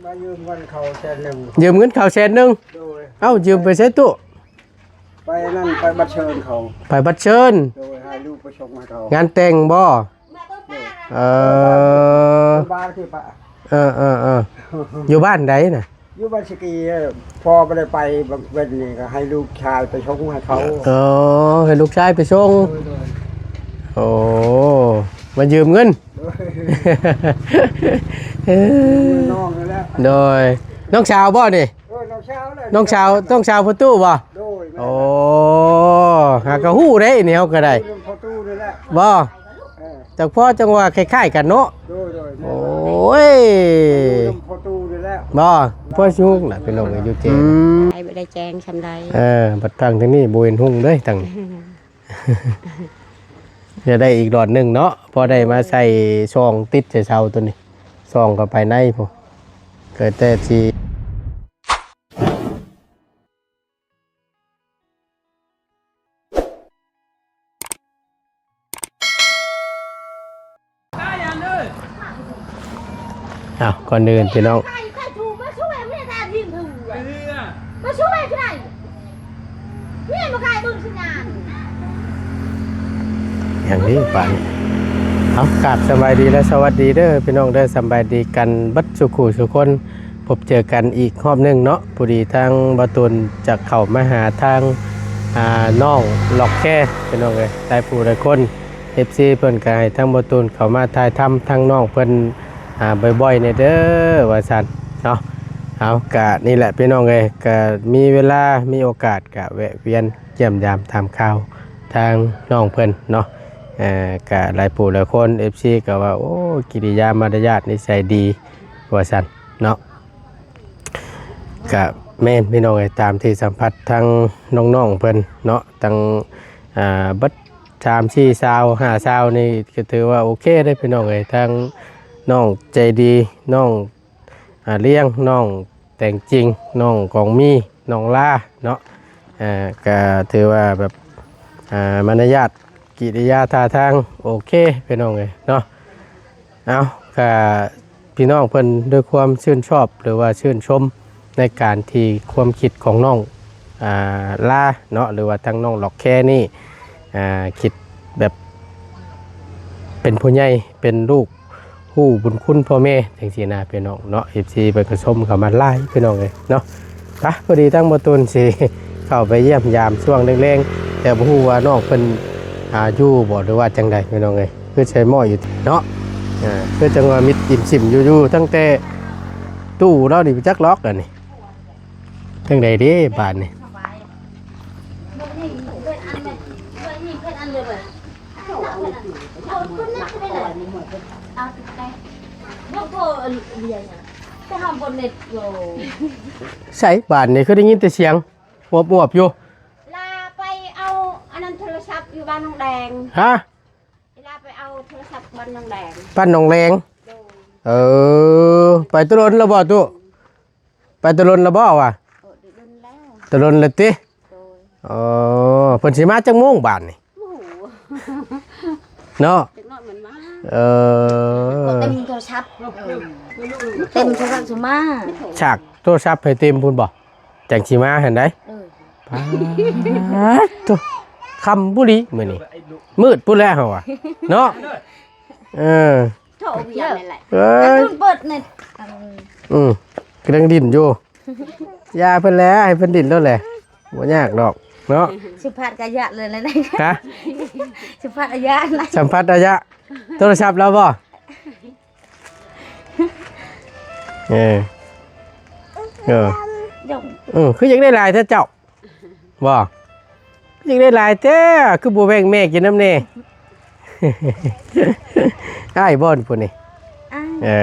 ມາຢືມເງິນເຂົາແສນໜຶ່ງ ຢືມເງິນເຂົາແສນໜຶ່ງ. ໂດຍ. ເອົ້າ ຢືມໄປໃສຕູ້? ໄປນັ້ນ ໄປບັດເຊີນເຂົາ. ໄປບັດເຊີນ. ໂດຍ. ໃຫ້ລູກໄປສົ່ງໃຫ້ເຂົາ. ງານແຕ່ງບໍ່? ໂດຍ. ເອີ ຢູ່ບ້ານທີ່ປະ ເອີໆໆ ຢູ່ບ້ານໃດນະ? ຢູ່ບ້ານສະກີ. ພໍ່ບໍ່ໄດ້ໄປບາງເວັນນີ້ ກໍໃຫ້ລູກຊາຍໄປສົ່ງໃຫ້ເຂົາ. ອໍ ໃຫ້ລູກຊາຍໄປສົ່ງ. ໂດຍໆ. ໂອ້ ມາຢືມເງິນ. ໂດຍ. ເອີ ນ້ອງນັ້ນແຫຼະ. ໂດຍ. ນ້ອງສາວບໍ່ນີ້? ເອີ ນ້ອງສາວແຫຼະ. ນ້ອງສາວ ນ້ອງສາວພໍ່ຕູ້ບໍ່? ໂດຍ. ໂອ້ ຫາກໍຮູ້ເດ້ນີ້ ເຮົາກໍໄດ້ ພໍ່ຕູ້ນີ້ແຫຼະ. ບໍ່? ເອີ ຈັກພໍ ຈັ່ງວ່າຄ້າຍໆກັນເນາະ. ໂດຍໆ. ໂອ້ຍ ພໍ່ຕູ້ນີ້ແຫຼະ. ບໍ່? ພໍຊິຮູ້ນະ ພີ່ນ້ອງເອີຍ ຢູ່ເຈ. ອືມ ໄປບໍ່ໄດ້ແຈ້ງຊ່ຳໃດ. ເອີ ບັດທາງທາງນີ້ບໍ່ເຫັນຮຸ່ງເດ້ ທາງນີ້. ຈະໄດ້ອີກຫຼອດໜຶ່ງເນາະ ພໍໄດ້ມາໃສ່ຊ່ອງຕິດໃສ່ເສົາໂຕນີ້ ສ່ອງເຂົ້າໄປໃນພຸ້ນ ກໍແຕ່ຊິ ອ້າວ ກ່ອນອື່ນພີ່ນ້ອງ ມາຊ່ວຍ ມາຊ່ວຍ ຫຍັງນີ້ປານນີ້. ເອົາ ກາບສະບາຍດີ ແລະ ສະຫວັດດີເດີພີ່ນ້ອງເດີ ສະບາຍດີກັນເບິດສູ່ຄູ່ສູ່ຄົນ ພົບເຈີກັນອີກຮອບໜຶ່ງເນາະ. ພໍດີທາງບ່າວຕູນຈະເຂົ້າມາຫາທາງ ອ່າ ນ້ອງລັອກແຄ ພີ່ນ້ອງເອີຍ ຫຼາຍຜູ້ຫຼາຍຄົນ ເອັຟຊີ ເພິ່ນກໍໃຫ້ທາງບ່າວຕູນເຂົ້າມາຖ່າຍທຳທາງນ້ອງເພິ່ນ ອ່າ ບ່ອຍໆແດ່ເດີ ວ່າຊັ້ນເນາະ. ເອົາ ກະນີ້ແຫຼະພີ່ນ້ອງເອີຍ ກະມີເວລາມີໂອກາດກະແວະວຽນຢ້ຽມຢາມຖາມຂ່າວທາງນ້ອງເພິ່ນເນາະ. ເອີ ກະຫຼາຍຜູ້ຫຼາຍຄົນ ເອັຟຊີ ກໍວ່າ ໂອ້ ກິລິຍາມາລະຍາດນິໄສດີ ວ່າຊັ້ນເນາະ. ກະແມ່ນພີ່ນ້ອງເອີຍ ຕາມທີ່ສຳຜັດທາງນ້ອງໆເພິ່ນເນາະ ທັງ ອ່າ ເບິດ ສາມສີ່ສາວ ຫ້າສາວນີ້ກໍຖືວ່າໂອເຄເດ້ພີ່ນ້ອງເອີຍ ທັງນ້ອງໃຈດີ ນ້ອງ ອ່າ ລ້ຽງ ນ້ອງແຕງຈິງ ນ້ອງກອງມີ ນ້ອງລາເນາະ. ເອີ ກໍຖືວ່າແບບ ອ່າ ມານະຍາດ ກິລິຍາທ່າທາງໂອເຄພີ່ນ້ອງເອີຍເນາະ. ເອົາ ກໍພີ່ນ້ອງເພິ່ນດ້ວຍຄວາມຊື່ນຊອບ ຫຼືວ່າຊື່ນຊົມໃນການທີ່ຄວາມຄິດຂອງນ້ອງ ອ່າ ລາເນາະ ຫຼືວ່າທາງນ້ອງລັອກແຄນີ້ ອ່າ ຄິດແບບເປັນຜູ້ໃຫຍ່ ເປັນລູກຮູ້ບຸນຄຸນພໍ່ແມ່ຈັ່ງຊີ້ນະພີ່ນ້ອງເນາະ. ເອັຟຊີ ເພິ່ນກໍຊົມເຂົ້າມາຫຼາຍພີ່ນ້ອງເອີຍເນາະ. ປະ ພໍດີທາງບ່າວຕູນຊິເຂົ້າໄປຢ້ຽມຢາມຊ່ວງແລງໆ ແຕ່ບໍ່ຮູ້ວ່ານ້ອງເພິ່ນ ອ່າ ຢູ່ບໍ່ ຫຼືວ່າຈັ່ງໃດພີ່ນ້ອງເອີຍ. ຄືໃສ່ໝໍ້ຢູ່ເນາະ ເອີ ຄືຈັ່ງວ່າມິດອີ່ມຊິມຢູ່ ຢູ່ຕັ້ງແຕ່ຕູ້ລາວນີ້ໄປຈັກລັອກອັນນີ້. ຈັ່ງໃດເດ້ບາດນີ້? ໃສບາດນີ້ ຄືໄດ້ຍິນແຕ່ສຽງ ອວບໆຢູ່. ລາໄປເອົາອັນນັ້ນໂທລະສັບຢູ່ບ້ານໜອງແດງ. ຮະ? ລາໄປເອົາໂທລະສັບບ້ານໜອງແດງ. ບ້ານໜອງແດງ? ໂດຍ. ເອີ ໄປຕະດົນລະບໍ່ຕຸ? ໄປຕະດົນລະບໍ່ວະ? ເອີ ຕະດົນແລ້ວ. ຕະດົນລະຕິ? ໂດຍ. ອໍ ເພິ່ນຊິມາຈັກໂມງບາດນີ້? ບໍ່ຮູ້ ເນາະ ຈັກໜ້ອຍມັນມາ. ເອີ ເຕັມໂທລະສັບ ເຕັມໂທລະສັບຊິມາ ສາກໂທລະສັບໃຫ້ເຕັມພຸ້ນບໍ່ ຈັ່ງຊິມາຫັ້ນໃດ. ເອີ ປາດໂທ້ ຄ່ຳພຸ້ນລີ້ມື້ນີ້ ມືດພຸ້ນແລ້ວເຮົາວ່າເນາະ. ເອີ ໂທວຽນນີ້ແຫຼະ ເອີຍ ເປີດເນັດ ອື ກຳລັງຫຼິ້ນຢູ່. ຢ່າເພິ່ນແຫຼະ ໃຫ້ເພິ່ນຫຼິ້ນໂລດແຫຼະ ບໍ່ຍາກດອກເນາະ. ສຳຜັດກະຍະເລີຍນະ ຮະ ສຳຜັດອາຍະນະ ສຳຜັດອາຍະ. ໂທລະສັບລາວບໍ່? ເອີ ເອີ ເອີ ຄືຢາກໄດ້ຫຼາຍແທ້ເຈົ້າ ບໍ່? ຢາກໄດ້ຫຼາຍແທ້ ຄືບໍ່ແບ່ງແມ່ກິນນຳແດ່? ອ້າຍບໍ່ຜູ້ນີ້? ອ້າຍ. ເອີ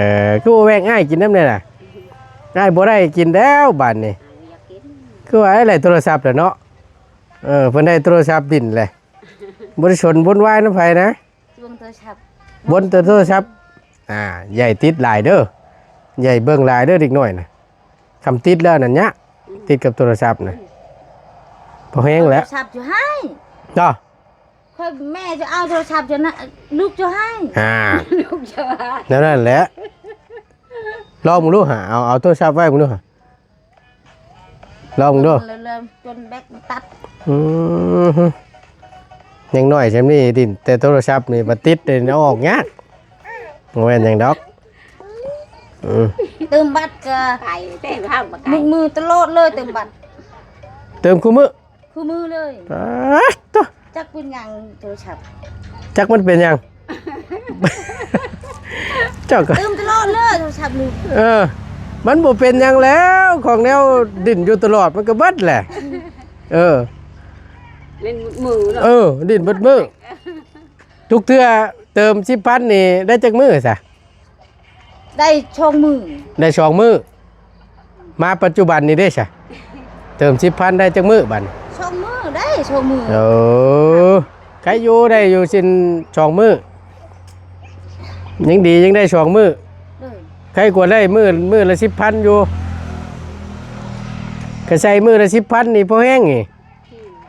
ຄືບໍ່ແບ່ງອ້າຍກິນນຳແດ່ລະ? ອ້າຍບໍ່ໄດ້ກິນແລ້ວບາດນີ້. ຄືວ່າໄດ້ໂທລະສັບແລ້ວເນາະ. ເອີ ເພິ່ນໄດ້ໂທລະສັບດິນແຫຼະ ບໍ່ໄດ້ສົນວຸ້ນວາຍນຳໃຜນະ. ເບິ່ງໂທລະສັບ ເບິ່ງແຕ່ໂທລະສັບ. ອ່າ ຢ່າໃຫ້ຕິດຫຼາຍເດີ ຢ່າໃຫ້ເບິ່ງຫຼາຍເດີເດັກນ້ອຍນະ. ຄຳຕິດແລ້ວນັ້ນຍະ ຕິດກັບໂທລະສັບນະ ພໍແຮງແລ້ວ. ໂທລະສັບຈະໃຫ້ເນາະ ຂ້ອຍແມ່ຈະເອົາໂທລະສັບຈະນະ ລູກຈະໃຫ້. ອ່າ ລູກຈະໃຫ້ ແນວນັ້ນແຫຼະ. ລອງເບິ່ງດູຫາ ເອົາ ເອົາໂທລະສັບໄວ້ເບິ່ງດູຫາ ລອງເບິ່ງດູ ເລີ່ມ ເລີ່ມຈົນແບັດມັນຕັດ. ອືມ ຍັງນ້ອຍຊ່ຳນີ້ດິ້ນແຕ່ໂທລະສັບນີ້ ບາດຕິດເດ້ ເອົາອອກຍາກ ບໍ່ແມ່ນຫຍັງດອກ. ອືມ ເຕີມບັດກະ ໄປແຕ່ເຮົາບໍ່ໄກ ມື້ຕະຫຼອດເລີຍ ເຕີມບັດ ເຕີມຄູ່ມື້ ຄູ່ມື້ເລີຍ. ປາດໂທ້ ຈັກເປັນຫຍັງໂທລະສັບ ຈັກມັນເປັນຫຍັງ ເຈົ້າກໍຕື່ມຕະຫຼອດເລີຍໂທລະສັບນີ້. ເອີ ມັນບໍ່ເປັນຫຍັງແລ້ວ ຂອງແນວດິ້ນຢູ່ຕະຫຼອດມັນກໍເບິດແຫຼະ. ເອີ ຫຼິ້ນໝົດມື້ເນາະ. ເອີ ດິ້ນເບິດມື້. ທຸກເທື່ອເຕີມສິບພັນນີ້ໄດ້ຈັກມື້ຊະ? ໄດ້ສອງມື້ ໄດ້ສອງມື້. ມາປັດຈຸບັນນີ້ເດ້ຊະ ເຕີມສິບພັນໄດ້ຈັກມື້ບັດນີ້? ສອງມື້ ໄດ້ສອງມື້. ເອີ ໃຄຢູ່ ໄດ້ຢູ່ຊິນສອງມື້ ຍັງດີ ຍັງໄດ້ສອງມື້. ໂດຍ ໃຄກວ່າໄດ້ມື້ ມື້ລະສິບພັນຢູ່. ກະໃຊ້ມື້ລະສິບພັນນີ້ພໍແຮງນີ້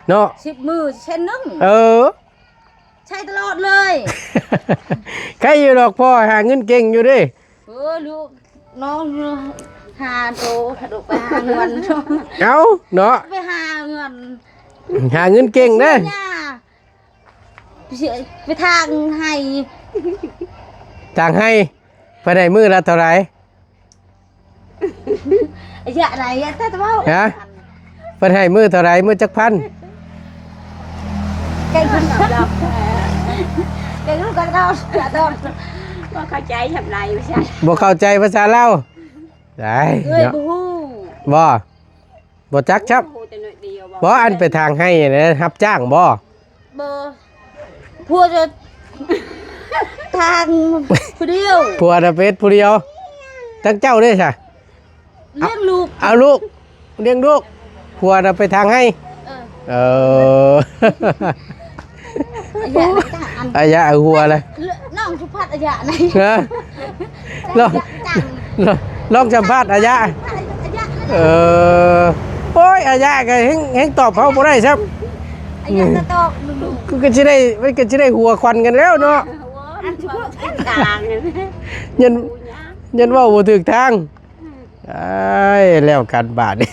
ເນາະ ສິບມື້ແສນໜຶ່ງ. ເອີ ໃຊ້ຕະຫຼອດເລີຍ. ໃຄຢູ່ດອກ ພໍ່ຫາເງິນເກັ່ງຢູ່ເດ້. ເອີ ລູກນ້ອງຫາໂຕ ລູກໄປຫາເງິນ. ເອົ້າເນາະ ໄປຫາເງິນ ຫາເງິນເກັ່ງເດ້. ໄປທາງໄຮ່ ທາງໄຮ່. ເພິ່ນໃຫ້ມື້ລະເທົ່າໃດ? ອາຍະນາຍະຕະເວົ້າ ຮະ ເພິ່ນໃຫ້ມື້ເທົ່າໃດ? ມື້ຈັກພັນ? ແກງ ແກງລູກກະດອກ ກະດອກ ບໍ່ເຂົ້າໃຈຊຳໃດ ບໍ່ເຂົ້າໃຈພາສາລາວ. ໄດ້ ເອີຍ ເນາະ ບໍ່ຮູ້ ບໍ່ ບໍ່ຈັກຊຳ. ຮູ້ແຕ່ໜ້ອຍດຽວ ບໍ່ ອັນໄປທາງໄຮ່ນະ ຮັບຈ້າງບໍ່? ບໍ່ ຜົວຈະທາງຜູ້ດຽວ. ຜົວນະເປັນຜູ້ດຽວ. ທັງເຈົ້າເດ້ຊະ? ລ້ຽງລູກ ເອົາລູກ ລ້ຽງລູກ. ຜົວນະໄປທາງໄຮ່. ເອີ ເອີ ອາຍະເອົາຫົວເລີຍ ນ້ອງສຸພັດອາຍະນະ. ຮະ ລອງ ລອງ ລອງສຳພາດອາຍະ. ເອີ ໂອ້ຍ ອາຍະກໍແຮງ ແຮງຕອບເຮົາບໍ່ໄດ້ຊ້ຳ. ອາຍະກໍຕອບ ກໍ ກໍຊິໄດ້ ມັນກໍຊິໄດ້ຫົວຄວັນກັນແລ້ວເນາະ. ອັນສຸພັດກາງ ຍັນ ຍັນເວົ້າບໍ່ຖືກທາງ. ອ້າຍ ແລ້ວກັນບາດນີ້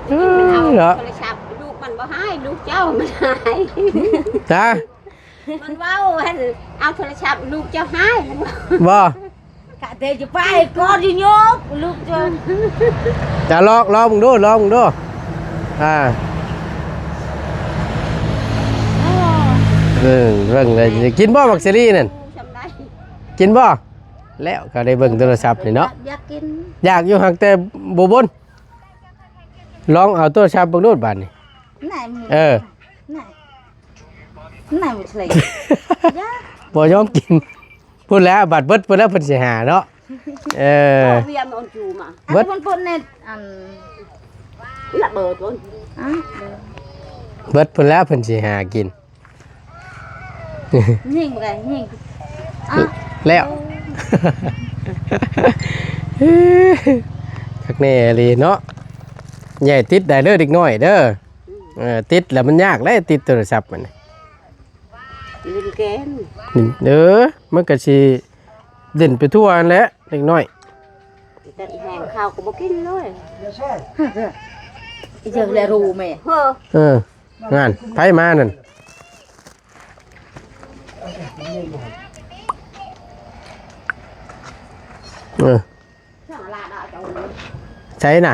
ເນາະ. ໂທລະສັບລູກມັນບໍ່ຮ້າຍ ລູກເຈົ້າມັນຮ້າຍ. ຮະ ມັນເວົ້າ ເອົາໂທລະສັບລູກເຈົ້າຮ້າຍ ມັນເວົ້າ ບໍ່ ກະເຕຈະໄປກ່ອນຢູ່ຍົກລູກເຈົ້າ. ຈະລອງ ລອງເບິ່ງດູ ລອງເບິ່ງດູ. ອ່າ ເອີ ເບິ່ງເລີຍ ກິນບໍ່ບັກເຊຣີນັ້ນ? ກິນບໍ່? ແລ້ວກໍໄດ້ເບິ່ງໂທລະສັບນີ້ເນາະ. ຢາກກິນ ຢາກຢູ່ ຫາກແຕ່ບໍ່ບົນ. ລອງເອົາໂທລະສັບເບິ່ງໂລດບາດນີ້. ເອີ ບໍ່ຍອມກິນ. ພຸ້ນແຫຼະ ບາດເບິດພຸ້ນແຫຼະ ເພິ່ນຊິຫາເນາະ. ເອີ ເອົາເວຍມາອັນຈູມາ ເບິດ ອັນເພິ່ນປົນເນັດ ອັນລະເບີດພຸ້ນ ອະ ເບິດພຸ້ນແຫຼະ ເພິ່ນຊິຫາກິນ. ຍິງບໍ່ໄດ້ຍິງ ອະ ແລ້ວ ໂອ້ ຄັກແນ່ອີ່ຫຼີເນາະ. ຢ່າໃຫ້ຕິດໄດ້ເດີເດັກນ້ອຍເດີ. ເອີ ຕິດແລ້ວມັນຍາກເດ້ ຕິດໂທລະສັບມັນ ຫຼິ້ນເກມ. ເອີ ມັນກໍຊິຫຼິ້ນໄປທົ່ວຫັ້ນແຫຼະເດັກນ້ອຍ. ແຕ່ແຮງເຂົ້າກໍບໍ່ກິນເລີຍ. ອີເຈົ້າແລະຮູ້ແມ່. ເອີ ນັ້ນ ໃຜມານັ້ນ? ເອີ ໃສນະ?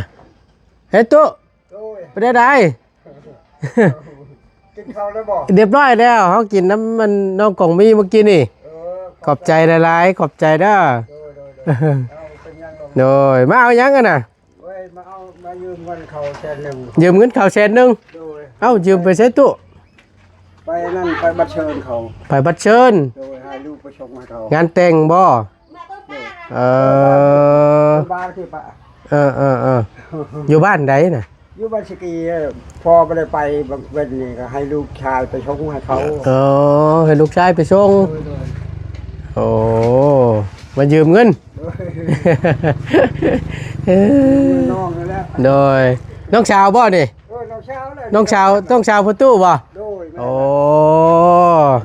ເຮັດຕຸ ໂດຍ ເປັນແນວໃດ? ກິນເຂົ້າແລ້ວບໍ່? ຮຽບຮ້ອຍແລ້ວ ເຮົາກິນນຳມັນນ້ອງກອງມີເມື່ອກີ້ນີ້. ເອີ ຂອບໃຈຫຼາຍໆ ຂອບໃຈເດີ. ໂດຍ ໂດຍ ໂດຍ ເອົາ ເປັນຫຍັງດອກ. ໂດຍ ມາເອົາຫຍັງຫັ້ນນະ? ໂອ້ຍ ມາເອົາ ມາຢືມເງິນເຂົາແສນໜຶ່ງ. ຢືມເງິນເຂົາແສນໜຶ່ງ? ໂດຍ ເອົ້າ ຢືມໄປໃສຕຸ? ໄປນັ້ນ ໄປບັດເຊີນເຂົາ. ໄປບັດເຊີນ? ໂດຍ ໃຫ້ລູກໄປສົ່ງໃຫ້ເຂົາ. ງານແຕ່ງບໍ່? ເອີ ເອີ ເອີ ຢູ່ບ້ານໃດນະ? ຢູ່ບ້ານສະກີ. ພໍ່ບໍ່ໄດ້ໄປເວັນນີ້ ກໍໃຫ້ລູກຊາຍໄປສົ່ງໃຫ້ເຂົາ. ເອີ ໃຫ້ລູກຊາຍໄປສົ່ງ. ໂດຍ ໂດຍ ໂອ້ ມາຢືມເງິນ. ໂດຍ ເອີ ນ້ອງນັ້ນແຫຼະ. ໂດຍ ນ້ອງສາວບໍ່ນີ້? ເອີ ນ້ອງສາວແຫຼະ. ນ້ອງສາວ ນ້ອງສາວພໍ່ຕູ້ບໍ່? ໂດຍ ໂອ້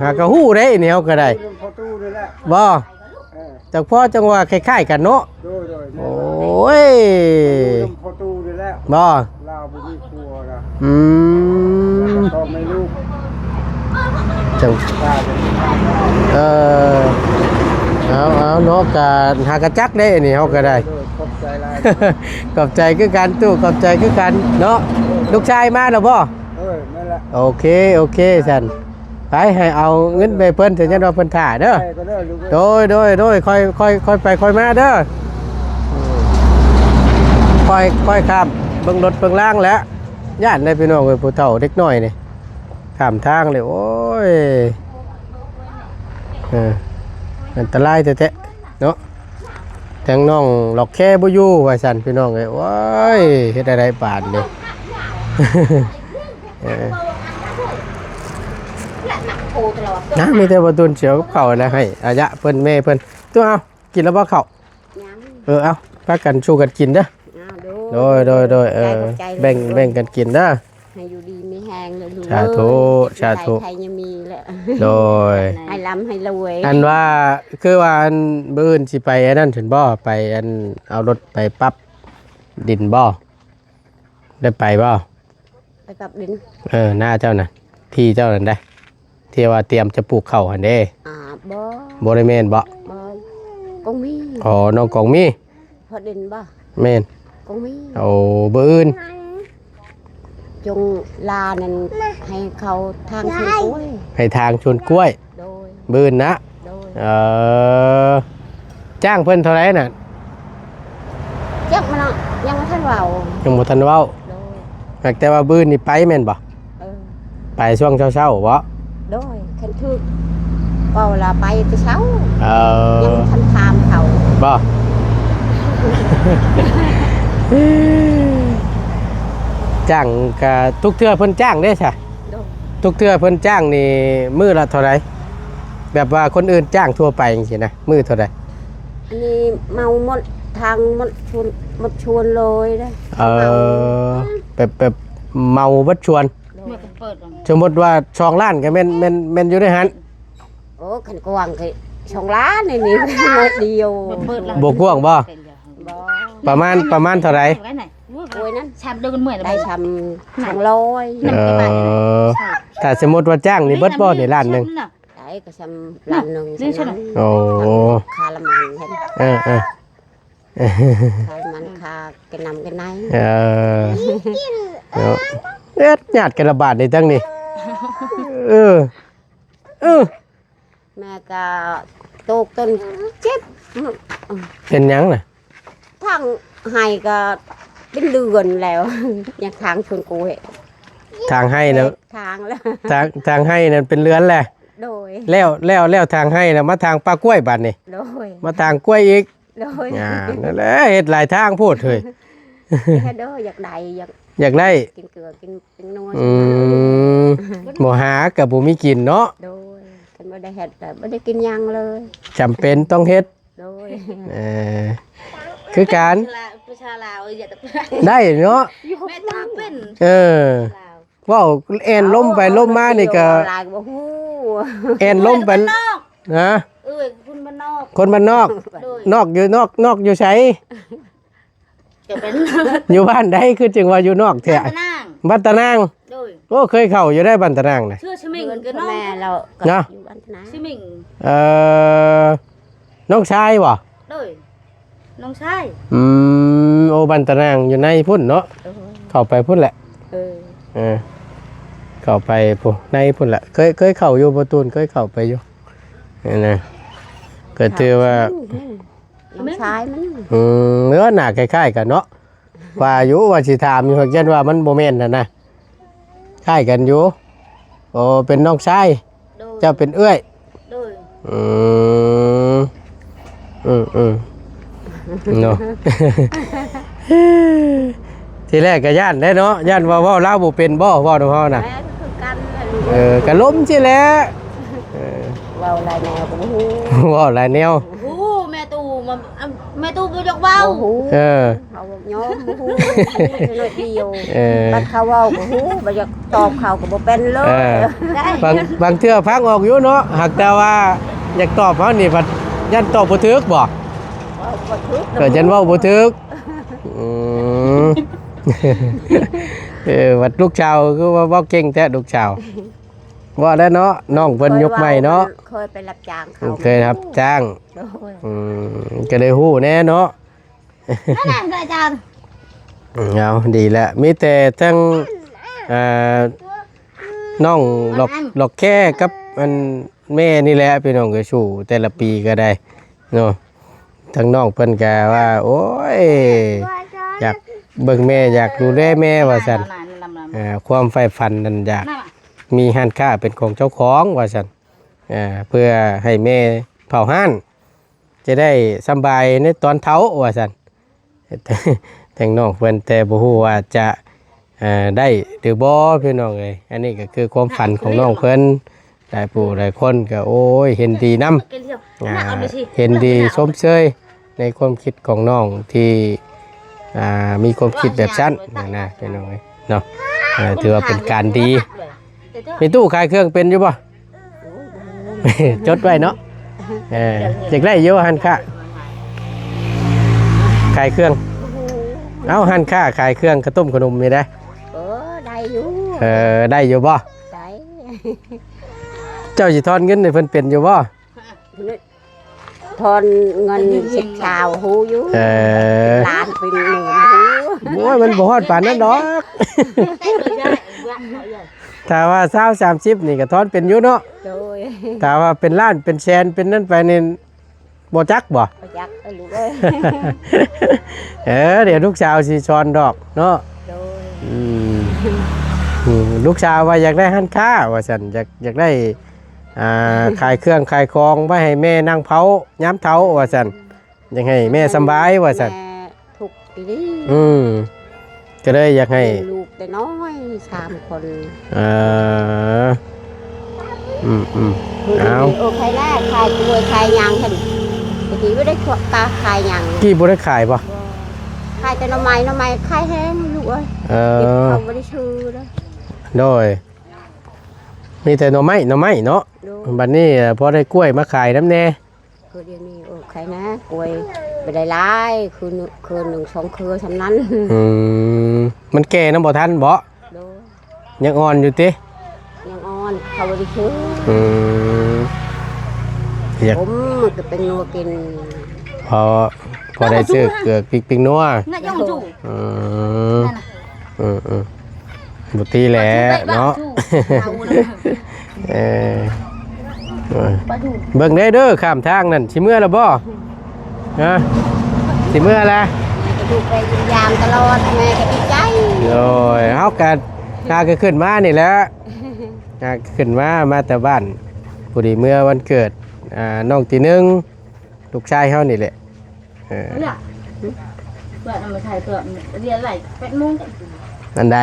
ຫາກໍຮູ້ເດ້ແນວກໍໄດ້. ພໍ່ຕູ້ນີ້ແຫຼະ ບໍ່? ເອີ ຈັກພໍຈັ່ງວ່າຄ້າຍໆກັນເນາະ. ໂດຍໆ ໂອ້ຍ ຢູ່ນຳພໍ່ຕູ້ນີ້ແຫຼະ. ບໍ່? ລາວບໍ່ມີຜົວນະ. ອືມ ແລ້ວກໍສອງແມ່ລູກ ຈັ່ງ ເອີ ເອົາໆ ເນາະ ກະຫາກະຈັກເດ້ນີ້ ເຮົາກໍໄດ້. ໂດຍໆ ຂອບໃຈຫຼາຍ. ຂອບໃຈຄືກັນຕູ້ ຂອບໃຈຄືກັນເນາະ. ລູກຊາຍມາແລ້ວບໍ່? ເອີ ແມ່ນລະ. ໂອເຄ ໂອເຄຊັ້ນ. ໄປ ໃຫ້ເອົາເງິນໄປເພິ່ນ ເຖິງຍັນວ່າເພິ່ນຖ້າເດີ. ໄປກໍເດີລູກເອີຍ. ໂດຍ ໂດຍ ໂດຍ ຄ່ອຍ ຄ່ອຍ ຄ່ອຍໄປຄ່ອຍມາເດີ. ອືມ ຄ່ອຍ ຄ່ອຍຂ້າມເບິ່ງລົດເບິ່ງລາງແຫຼະ. ຢ້ານເດ້ພີ່ນ້ອງເອີຍ ຜູ້ເຖົ້າເດັກນ້ອຍນີ້ ຂ້າມທາງເລີຍ. ໂອ້ຍ ເອີ ອັນຕະລາຍແທ້ໆເນາະ. ທາງນ້ອງລັອກແຄບໍ່ຢູ່ວ່າຊັ້ນ ພີ່ນ້ອງເອີຍ. ໂອ້ຍ ເຮັດແນວໃດບາດນີ້? ເອີ ນະ ມີແຕ່ບໍ່ຕຸນເສຍກັບເຂົາແລ້ວ ໃຫ້ອາຍະເພິ່ນ ແມ່ເພິ່ນ. ຕູ້ ເອົາ ກິນແລ້ວບໍ່ເຂົ້າ? ຍັງ. ເອີ ເອົາ ພາກັນສູ່ກັນກິນເດີ. ອ້າວ ໂດຍ ໂດຍ ໂດຍ ໂດຍ. ເອີ ຂອບໃຈ ຂອບໃຈ ແບ່ງ ແບ່ງກັນກິນເດີ. ໃຫ້ຢູ່ດີມີແຮງເດີລູກ. ສາທຸ ເອີ ສາທຸ ໃຫ້ໄດ້ໄດ້ມີແຫຼະ. ໂດຍ ໃຫ້ລ່ຳໃຫ້ລວຍ. ອັນວ່າ ຄືວ່າ ອັນ ມື້ອື່ນຊິໄປອັນນັ້ນຊັ້ນບໍ່? ໄປ ອັນ ເອົາລົດໄປປັບດິນບໍ່? ໄດ້ໄປບໍ່? ໄປປັບດິນ. ເອີ ນາເຈົ້ານະ ທີ່ເຈົ້ານັ້ນໄດ໋ ທີ່ວ່າຕຽມຈະປູກເຂົ້າຫັ້ນເດ້. ອ່າ ບໍ່ ບໍ່ໄດ້ແມ່ນບໍ່? ບໍ່ ກອງມີ. ອໍ ນ້ອງກອງມີ. ເພາະດິນບໍ່? ແມ່ນ ກອງມີ. ໂອ້ ມື້ອື່ນ ຈົງລານັ້ນ ໃຫ້ເຂົາທາງສວນກ້ວຍ. ໃຫ້ທາງສວນກ້ວຍ. ໂດຍ ບືນນະ. ໂດຍ ເອີ ຈ້າງເພິ່ນເທົ່າໃດນະ? ຈັກມັນເນາະ ຍັງບໍ່ທັນເວົ້າ. ຍັງບໍ່ທັນເວົ້າ. ໂດຍ ຫາກແຕ່ວ່າບືນນີ້ໄປແມ່ນບໍ່? ເອີ ໄປຊ່ວງເຊົ້າໆບໍ່? ໂດຍ ຄັນຖືກເວົ້າລະໄປແຕ່ເຊົ້າ. ເອີ ຍັງບໍ່ທັນຖາມເຂົາ. ບໍ່ ຈ້າງກະທຸກເທື່ອເພິ່ນຈ້າງເດ້ຊະ. ໂດຍ ທຸກເທື່ອເພິ່ນຈ້າງນີ້ມື້ລະເທົ່າໃດ? ແບບວ່າຄົນອື່ນຈ້າງທົ່ວໄປຈັ່ງຊີ້ນະ ມື້ເທົ່າໃດ? ອັນນີ້ເໝົາໝົດທາງໝົດຊວນ ໝົດຊວນເລີຍເດ້. ເອີ ເໝົາ ແບບ ແບບເໝົາເບິດຊວນ. ໂດຍ ສົມມຸດວ່າສອງລ້ານກໍແມ່ນ ແມ່ນ ແມ່ນຢູ່ໃນຫັ້ນ. ໂອ້ ຄັນກວ້າງກໍສອງລ້ານນີ້ ໜ້ອຍດຽວ. ບໍ່ກວ້າງບໍ່? ບໍ່ ປະມານ ປະມານເທົ່າໃດ? ໂອ້ຍ ນັ້ນ ສາມເດືອນເມື່ອຍ ໄດ້ຊ່ຳສອງຮ້ອຍ. ເອີ ຖ້າສົມມຸດວ່າຈ້າງນີ້ເບິດບໍ່ນີ້ລ້ານໜຶ່ງ? ໄດ້ກໍຊ່ຳລ້ານໜຶ່ງ. ໂອ້ ຄ່ານ້ຳມັນ. ເອີໆ ຄ່ານ້ຳມັນ ຄ່າກິນນ້ຳກິນໃນ. ເອີ ເນາະ ເຮັດຍາດກັນລະບາດນີ້ທັງນີ້. ເອີ ເອີ ແມ່ກໍໂຕກຕົນເຈັບ. ເປັນຫຍັງນະ? ທາງໄຮ່ກໍເປັນເດືອນແລ້ວ ຍັງທາງສວນກ້ວຍ. ທາງໄຮ່ແລ້ວ ທາງແລ້ວ ທາງ ທາງໄຮ່ນັ້ນເປັນເດືອນແລ້ວ. ໂດຍ ແລ້ວ ແລ້ວ ແລ້ວທາງໄຮ່ແລ້ວ ມາທາງປ່າກ້ວຍບາດນີ້. ໂດຍ ມາທາງກ້ວຍອີກ. ໂດຍ ອ່າ ນັ້ນແຫຼະ ເຮັດຫຼາຍທາງໂພດເຮີ້ຍ. ໂດຍ ຢາກໄດ້ ຢາກ ຢາກໄດ້ ກິນເກືອກິນ ກິນນົວ. ອືມ ບໍ່ຫາກໍບໍ່ມີກິນເນາະ. ໂດຍ ຄັນບໍ່ໄດ້ເຮັດກໍບໍ່ໄດ້ກິນຫຍັງເລີຍ. ຈຳເປັນຕ້ອງເຮັດ. ໂດຍ ເອີ ຄືກັນ ພາສາລາວ ພາສາລາວ ເອີ ຢາກ ໄດ້ເນາະ. ແມ່ນເປັນ ເອີ ລາວ ເວົ້າແອ່ນລົມໄປລົມມານີ້ກໍ ເວົ້າຫຼາຍກໍບໍ່ຮູ້ ແອ່ນລົມໄປ. ແມ່ນບ້ານນອກ. ຮະ? ເອີຍ ຄົນບ້ານນອກ ຄົນບ້ານນອກ. ໂດຍ ນອກຢູ່ ນອກ ນອກຢູ່ໃສ? ກໍເປັນ ຢູ່ບ້ານໃດ ຄືຈຶ່ງວ່າຢູ່ນອກແທ້? ບ້ານຕານາງ. ບ້ານຕານາງ. ໂດຍ ໂອ້ ເຄີຍເຂົ້າຢູ່ໄດ໋ບ້ານຕານາງນະ. ເຊື່ອຊະເມັງກໍເນາະ ແມ່ລາວກໍ ນະ ຢູ່ບ້ານຕານາງ. ຊະເມັງ. ເອີ ນ້ອງຊາຍບໍ່? ໂດຍ ນ້ອງຊາຍ. ອືມ ໂອ້ ບ້ານຕານາງຢູ່ໃນພຸ້ນເນາະ. ໂດຍ ເຂົ້າໄປພຸ້ນແຫຼະ. ເອີ ເອີ ເຂົ້າໄປພຸ້ນ ໃນພຸ້ນແຫຼະ. ເຄີຍ ເຄີຍເຂົ້າຢູ່ບໍ່ຕູນ? ເຄີຍເຂົ້າໄປຢູ່. ນັ້ນນະ ກໍຖືວ່າ ນ້ອງຊາຍມັນ. ອືມ ເອີ ໜ້າຄ້າຍໆກັນເນາະ. ວ່າຢູ່ ວ່າຊິຖາມຢູ່ ຫາກຢ້ານວ່າມັນບໍ່ແມ່ນຫັ້ນນະ. ຄ້າຍກັນຢູ່. ໂອ້ ເປັນນ້ອງຊາຍ. ໂດຍ ເຈົ້າເປັນເອື້ອຍ. ໂດຍ ອືມ ອືມ ອືມ ເນາະ. ທີແລກກໍຢ້ານແຫຼະເນາະ ຢ້ານວ່າເວົ້າລາວບໍ່ເປັນບໍ່ ເວົ້ານຳເຮົານະ. ແມ່ນຄືກັນແຫຼະລູກ. ເອີ ກໍລົມຊີ້ແຫຼະ. ເອີ ເວົ້າຫຼາຍແນວກໍບໍ່ຮູ້ ເວົ້າຫຼາຍແນວ. ໂອ້ ແມ່ຕູ້ມາ ອາ ແມ່ຕູ້ບໍ່ຢາກເວົ້າ. ບໍ່ຮູ້. ເອີ ເຮົາຍອມບໍ່ຮູ້ ຮູ້ແຕ່ໜ້ອຍດຽວ. ເອີ ບັດເຂົາເວົ້າກໍຮູ້ ບໍ່ຢາກຕອບເຂົາກໍບໍ່ເປັນເລີຍ. ເອີ ບາງ ບາງເທື່ອຟັງອອກຢູ່ເນາະ ຫາກແຕ່ວ່າຢາກຕອບເຮົານີ້ພັດ ຢ້ານຕອບບໍ່ຖືກບໍ່? ເວົ້າບໍ່ຖືກ ເອີ ຢ້ານເວົ້າບໍ່ຖືກ. ອືມ ເອີ ວ່າລູກສາວຄືວ່າເວົ້າເກັ່ງແທ້ລູກສາວ. ວ່າແລ້ວເນາະ ນ້ອງເພິ່ນຍຸກໃໝ່ເນາະ ເຄີຍໄປຮັບຈ້າງເຂົາ ເຄີຍຮັບຈ້າງ. ໂດຍ ອືມ ກໍເລີຍຮູ້ແດ່ເນາະ. ນັ້ນແຫຼະອາຈານ. ເອົາ ດີແລ້ວ ມີແຕ່ທັງ ອ່າ ນ້ອງຫຼອກ ຫຼອກແຄ່ກັບອັນແມ່ນີ້ແຫຼະ ພີ່ນ້ອງເອີຍ ສູ້ແຕ່ລະປີກໍໄດ້ເນາະ. ທາງນ້ອງເພິ່ນກໍວ່າ ໂອ້ຍ ຢາກເບິ່ງແມ່ ຢາກດູແລແມ່ວ່າຊັ້ນ. ອ່າ ຄວາມໃຝ່ຝັນນັ້ນຢາກມີຮ້ານຄ້າເປັນຂອງເຈົ້າຂອງວ່າຊັ້ນ ອ່າ ເພື່ອໃຫ້ແມ່ເຝົ້າຮ້ານ ຈະໄດ້ສຳບາຍໃນຕອນເຖົ້າວ່າຊັ້ນ. ທາງນ້ອງເພິ່ນ ແຕ່ບໍ່ຮູ້ວ່າຈະ ເອີ ໄດ້ຫຼືບໍ່ ພີ່ນ້ອງເອີຍ. ອັນນີ້ກໍຄືຄວາມຝັນຂອງນ້ອງເພິ່ນ ຫຼາຍຜູ້ຫຼາຍຄົນກໍ ໂອ້ຍ ເຫັນດີນຳ ອ່າ ເຫັນດີຊົມເຊີຍໃນຄວາມຄິດຂອງນ້ອງທີ່ ອ່າ ມີຄວາມຄິດແບບຊັ້ນນະ ພີ່ນ້ອງເອີຍເນາະ. ເອີ ຖືວ່າເປັນການດີ. ມີຕູ້ຂາຍເຄື່ອງເປັນຢູ່ບໍ່? ໂອ້ຍ ບໍ່ຮູ້ ຈົດໄວ້ເນາະ. ເອີ ຢາກໄດ້ຢູ່ຮ້ານຄ້າຂາຍເຄື່ອງ. ເອົ້າ ຮ້ານຄ້າຂາຍເຄື່ອງຂະຕົ້ມຂະໜົມນີ້ເດ້. ເອີ ໄດ້ຢູ່. ເອີ ໄດ້ຢູ່ບໍ່? ໄດ້. ເຈົ້າຊິທອນເງິນໃຫ້ເພິ່ນເປັນຢູ່ບໍ່? ທອນເງິນສິບຊາວຮູ້ຢູ່. ເອີ ເປັນລ້ານເປັນໝື່ນຮູ້. ໂອ້ຍ ມັນບໍ່ຮອດປານນັ້ນດອກ. ຖ້າວ່າຊາວສາມສິບນີ້ກໍທອນເປັນຢູ່ເນາະ. ໂດຍ. ຖ້າວ່າເປັນລ້ານເປັນແສນເປັນນັ້ນໄປນີ້ ບໍ່ຈັກບໍ່? ບໍ່ຈັກເອີຍລູກເອີຍ. ເອີ ດຽວລູກສາວຊິສອນດອກເນາະ. ໂດຍ. ອືມ ອືມ ລູກສາວວ່າຢາກໄດ້ຮ້ານຄ້າວ່າຊັ້ນ ຢາກ ຢາກໄດ້ ອ່າ ຂາຍເຄື່ອງຂາຍຂອງໄວ້ໃຫ້ແມ່ນັ່ງເຝົ້າຍາມເຖົ້າວ່າຊັ້ນ ຢາກໃຫ້ແມ່ສຳບາຍວ່າຊັ້ນ. ແມ່ທຸກອີ່ຫຼີ. ອືມ ກໍເລີຍຢາກໃຫ້ ມີລູກແຕ່ນ້ອຍສາມຄົນ. ເອີ ອືມໆ ເອົາ ໂອເຄແລ້ວ ຂາຍກ້ວຍຂາຍຫຍັງຫັ້ນ ຕະກີ້ບໍ່ໄດ້ກາຂາຍຫຍັງ. ກີ້ບໍ່ໄດ້ຂາຍບໍ່? ບໍ່ ຂາຍແຕ່ໜໍ່ໄມ້ ໜໍ່ໄມ້ຂາຍແຮງລູກເອີຍ. ເອີ ເກັບເຂົ້າບໍ່ໄດ້ຊື້ເດີ. ໂດຍ. ມີແຕ່ໜໍ່ໄມ້ ໜໍ່ໄມ້ເນາະ. ໂດຍ. ບັດນີ້ພໍໄດ້ກ້ວຍມາຂາຍນຳແດ່. ຄືດຽວນີ້ ໂອ້ ໃຄນະ ກ້ວຍບໍ່ໄດ້ຫຼາຍ ຄືໜຶ່ງ ຄືໜຶ່ງສອງເຄືອສ່ຳນັ້ນ. ອືມ ມັນແກ່ນຳບໍ່ທັນບໍ? ໂດຍ. ຍັງອ່ອນຢູ່ຕິ? ຍັງອ່ອນ ເຂົາບໍ່ໄດ້ຊື້. ອືມ ຢາກ ຜົມມັນກໍເປັນນົວກິນ ພໍ ພໍໄດ້ຊື້ເກືອ ປິກ ປິກນົວ. ອືມ ອືມໆ ບໍ່ຕິແຫຼະເນາະ. ເອີ ເບິ່ງແດ່ເດີ ຂ້າມທາງນັ້ນ ຊິເມືອແລ້ວບໍ່? ຮະ ຊິເມືອແລ້ວ? ແມ່ກໍຢູ່ໄປຢ້ຽມຢາມຕະຫຼອດ ແມ່ກໍດີໃຈ. ໂດຍ ເຮົາກໍຫາກໍຂຶ້ນມານີ້ແຫຼະ ຫາກໍຂຶ້ນມາ ມາແຕ່ບ້ານ ພໍດີເມືອວັນເກີດ ອ່າ ນ້ອງຕີໜຶ່ງ ລູກຊາຍເຮົານີ້ແຫຼະ. ເອີ ເພື່ອນເອົາມາໃສ່ ເພື່ອຮຽນໄວ້ແປດໂມງ. ອັນໃດ?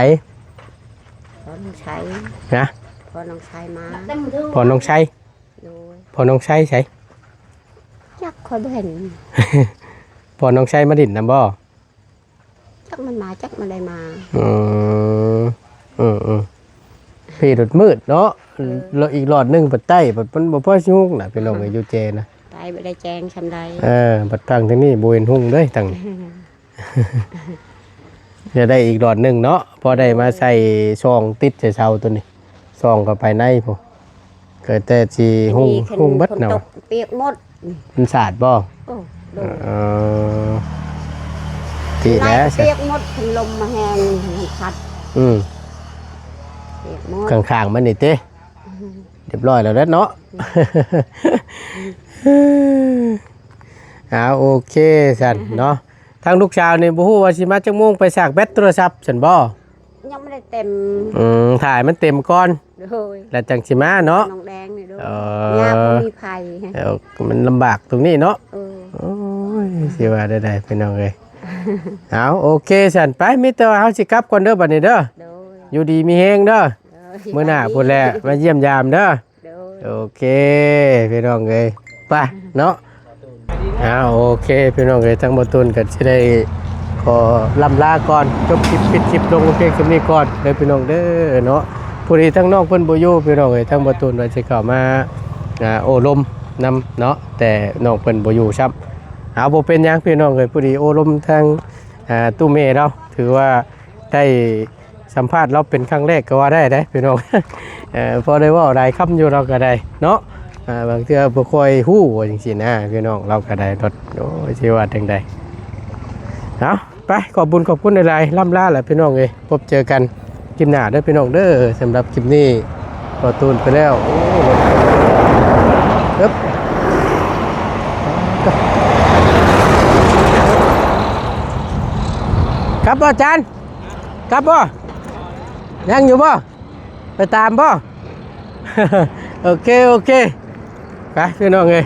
ພໍ່ນ້ອງໄຊ. ຮະ? ພໍ່ນ້ອງໄຊມາ. ພໍ່ນ້ອງໄຊ? ໂດຍ. ພໍ່ນ້ອງໄຊໃສ? ຈັກ ຂ້ອຍບໍ່ເຫັນ. ພໍ່ນ້ອງໄຊມາຫຼິ້ນນຳບໍ່? ຈັກມັນມາ ຈັກມັນໄດ້ມາ. ອືມ ອືມໆ ພີລົດມືດເນາະ. ເອີ ແລ້ວອີກຫຼອດໜຶ່ງໄປໃຕ້ ບັດມັນບໍ່ພໍຊິຮຸ່ງນະ ພີ່ນ້ອງເອີຍ ຢູ່ແຈນະ ໄປບໍ່ໄດ້ແຈ້ງຊ່ຳໃດ. ເອີ ບັດທາງທາງນີ້ບໍ່ເຫັນຮຸ່ງເດ້ ທາງນີ້. ຈະໄດ້ອີກຫຼອດໜຶ່ງເນາະ ພໍໄດ້ມາໃສ່ ເອີ ຊ່ອງຕິດໃສ່ເສົາໂຕນີ້ ສ່ອງເຂົ້າໄປໃນພຸ້ນ ກໍແຕ່ຊິຮຸ່ງ ນີ້ຄັນ ຮຸ່ງເບິດເນາະ ຝົນຕົກປຽກໝົດ. ມັນສາດບໍ່? ໂອ້ ໂດຍ. ເອີ ທີ່ແຫຼະ ໄລ່ກໍປຽກໝົດ ຄັນລົມມາແຮງມັນພັດ. ອືມ ປຽກໝົດ ຂ້າງໆ ມັນນີ້ຕິ. ອືມ ຮຽບຮ້ອຍແລ້ວເນາະ. ອືມ ເອົາ ໂອເຄຊັ້ນເນາະ. ທາງລູກສາວນີ້ບໍ່ຮູ້ວ່າຊິມາຈັກໂມງ ໄປຊາກແບັດໂທລະສັບຊັ້ນບໍ່? ຍັງບໍ່ໄດ້ເຕັມ. ອືມ ຖ້າໃຫ້ມັນເຕັມກ່ອນ. ໂດຍ. ແລ້ວຈັ່ງຊິມາເນາະ. ນ້ອງແດງນີ້ໂດຍ. ເອີ ຍາກບໍ່ມີໃຜ. ເອີ ມັນລຳບາກຕົງນີ້ເນາະ. ເອີ ໂອ້ຍ ຊິວ່າແນວໃດພີ່ນ້ອງເອີຍ. ເອົາ ໂອເຄຊັ້ນ ໄປ ມີແຕ່ວ່າເຮົາຊິກັບກ່ອນເດີບັດນີ້ເດີ. ໂດຍ. ຢູ່ດີມີແຮງເດີ. ໂດຍ. ມື້ໜ້າພຸ້ນແຫຼະ ມາຢ້ຽມຢາມເດີ. ໂດຍ. ໂອເຄພີ່ນ້ອງເອີຍ ໄປເນາະ. ອ່າ ໂອເຄພີ່ນ້ອງເອີຍ ທາງບ່າວຕຸນກໍຊິໄດ້ຂໍລ່ຳລາກ່ອນ ຈົບຄລິບ ປິດຄລິບລົງພຽງສ່ຳນີ້ກ່ອນເດີພີ່ນ້ອງເດີເນາະ. ພໍດີທາງນ້ອງເພິ່ນບໍ່ຢູ່ພີ່ນ້ອງເອີຍ ທາງບ່າວຕຸນວ່າຊິເຂົ້າມາ ອ່າ ໂອ້ລົມ ນຳເນາະ ແຕ່ນ້ອງເພິ່ນບໍ່ຢູ່ຊ້ຳ. ເອົາ ບໍ່ເປັນຫຍັງພີ່ນ້ອງເອີຍ ພໍດີໂອ້ລົມທາງ ອ່າ ຕູ້ແມ່ລາວ ຖືວ່າໄດ້ສຳພາດລາວເປັນຄັ້ງແລກກໍວ່າໄດ້ເດ້ພີ່ນ້ອງ. ເອີ ພໍໄດ້ເວົ້າຫຼາຍຄຳຢູ່ລາວກໍໄດ້ເນາະ. ອ່າ ບາງເທື່ອບໍ່ຄ່ອຍຮູ້ວ່າຈັ່ງຊີ້ນະພີ່ນ້ອງ ລາວກໍໄດ້ລົດ ໂອ້ຍ ຊິວ່າຈັ່ງໃດ. ເອົາ ໄປ ຂອບບຸນຂອບຄຸນຫຼາຍໆ ລ່ຳລາລະພີ່ນ້ອງເອີຍ ພົບເຈີກັນຄລິບໜ້າເດີພີ່ນ້ອງເດີ. ສຳລັບຄລິບນີ້ຂໍຕູນໄປແລ້ວ ໂອ້ ເອີບ ກັບບໍ່ອາຈານ? ກັບບໍ່? ຍັງຢູ່ບໍ່? ໄປຕາມບໍ່? ໂອເຄ ໂອເຄ ໄປພີ່ນ້ອງເອີຍ